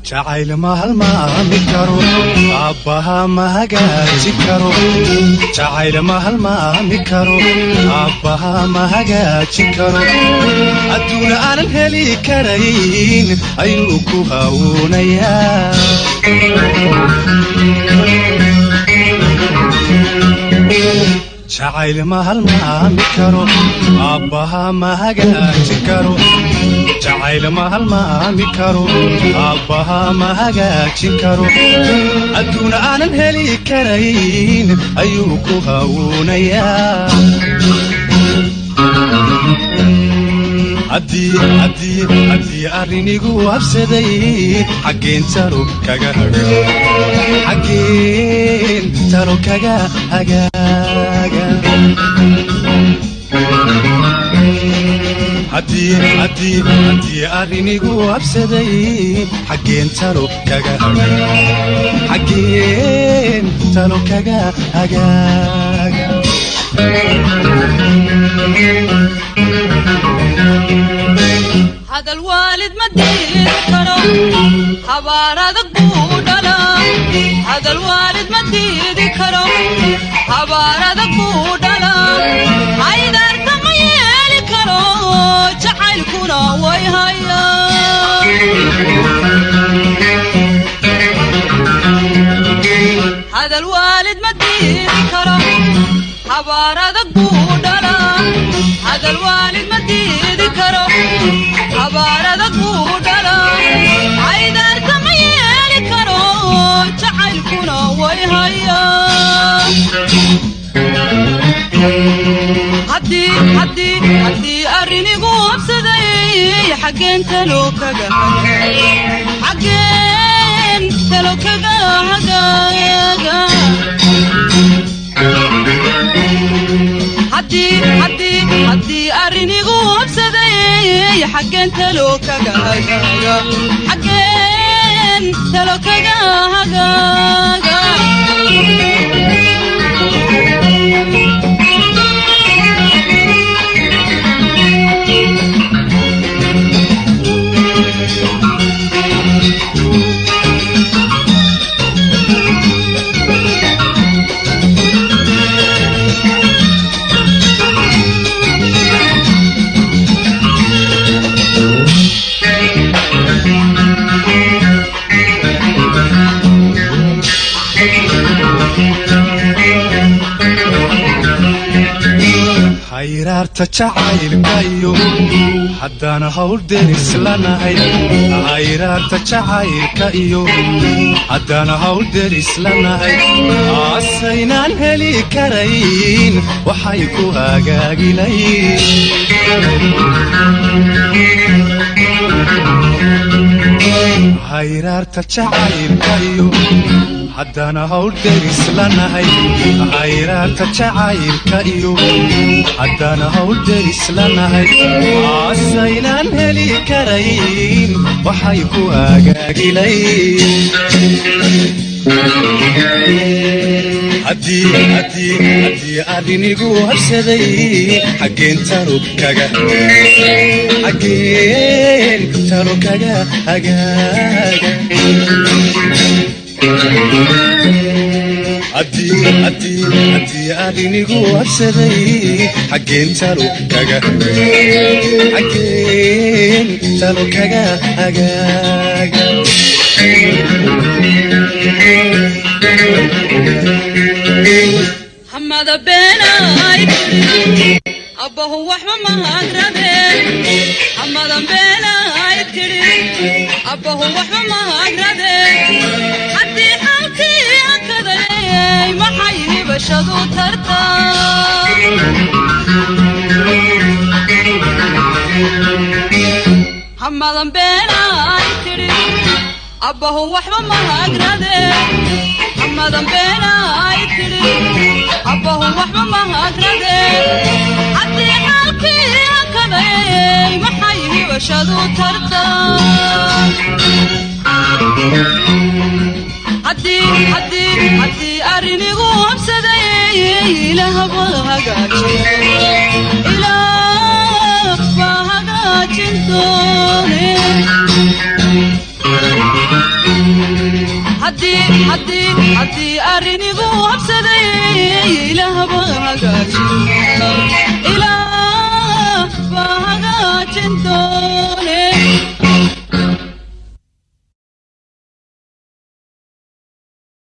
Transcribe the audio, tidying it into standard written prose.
Jacayl ma halmaami karo, aabbaha ma hagaajin karo. Jacayl ma halmaami karo, aabbaha ma hagaajin karo. Adduuna aanan heli karayn ayuu ku hawuunayaa. Jacayl ma halmaami karo, aabbaha ma hagaajin karo. Jacayl ma halmaami karo, aabbaha ma hagaajin karo. Adduuna aanan heli karayn ayuu ku hawuunayaa. Haddii arrinigu habsaday, xaggeen talo kaga, xaggeen talo kaga hagaaga? Haddii arrinigu habsaday, xaggeen talo kaga, xaggeen talo kaga hagaaga? Hadal waalid ma diidi karo, habaar adag buu dhalaa. Hadal waalid ma diidi karo, habaar adag buu dhalaa. Haydaarta ma yeeli karo, jacaylkuna way hayaa. Hadal waalid ma diidi karo, habaar adag buu dhalaa. Hadal waalid ma diidi karo, habaar adag buu dhalaa. Haydaarta ma yeeli karo, jacaylkuna way hayaa. Haddii arrinigu habsaday, xaggeen talo kaga, xaggeen talo kaga hagaaga? Haddii arrinigu habsaday, xaggeen talo kaga hagaaga, xaggeen talo kaga hagaaga? Hayraarta jacaylkayo haddaan hawl derislanahay, hayraarta jacaylka iyo haddaan hawl derislanahay, aasaynaan heli karayn waxay ku hagaagilayn. Hayraarta jacaylka iyo haddaan hawl derislanahay, hayraarta jacaylka iyo haddaan hawl derislanahay, aasaynaan heli karayn waxay ku hagaagilayn. Haddii arrinigu habsaday, xaggeen talo kaga, xaggeen talo kaga hagaaga? Haddii arrinigu habsaday, xaggeen talo kaga, xaggeen talo kaga hagaaga? Hamada beenay tidhi, abbahu waxba mahagrade. Hamadan beenay tidhi, abbahu waxba mahagrade. Haddii xalkii akadayey, maxay hibashadu tartaa? Hamadan beenay tidhi, abbahu waxba mahagrade. Hamadan beenay tidhi, abbahu waxba mahagrade. Garashadu tartan. Haddii arrinigu habsaday, ilaahba hagaajin, ilaah baa hagaajin doone. Haddii arrinigu habsaday, ilaahba hagaajin, ilaah baa hagaajin doone.